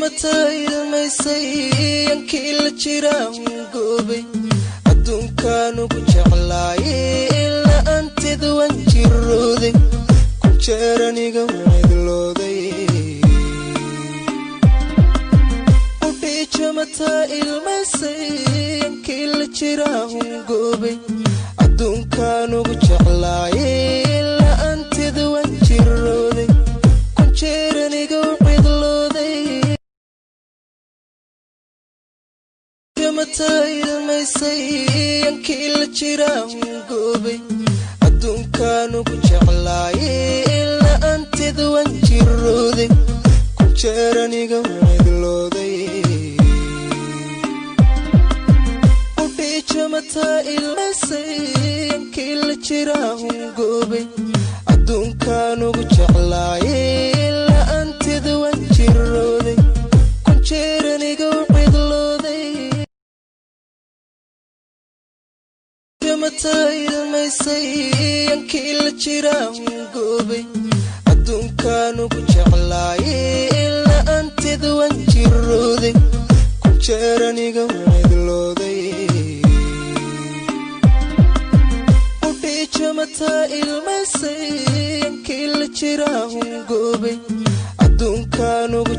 Qudhijamata ilmaysay, yankii la jira hungoobay, adduunkaan ugu jeclaayay, la'aanteed waan jirooday, kun jeer aniga cidlooday. Qudhijamata ilmaysay, yankii la jira hungoobay, adduunkaan ugu jeclaayay, la'aanteed waan jirooday, kun jeer aniga cidlooday. Jamata ilmaysay, yankii la jira hungoobay, adduunkaan ugu jeclaayay, la'aanteed waan jirooday, kun jeer aniga cidlooday. Qudhijamata ilmaysay, yankii la jira hungoobay, adduunkaan ugu jeclaayay, la'aanteed waan jirooday, kun jeer aniga cidlooday. Jamata ilmaysay, yankii la jira hungoobay, adduunkaan ugu jeclaayay, la'aanteed waan jirooday, kun jeer aniga cidlooday. Qudhijamata ilmaysay, yankii la jira hungoobay, adduunkaan ugu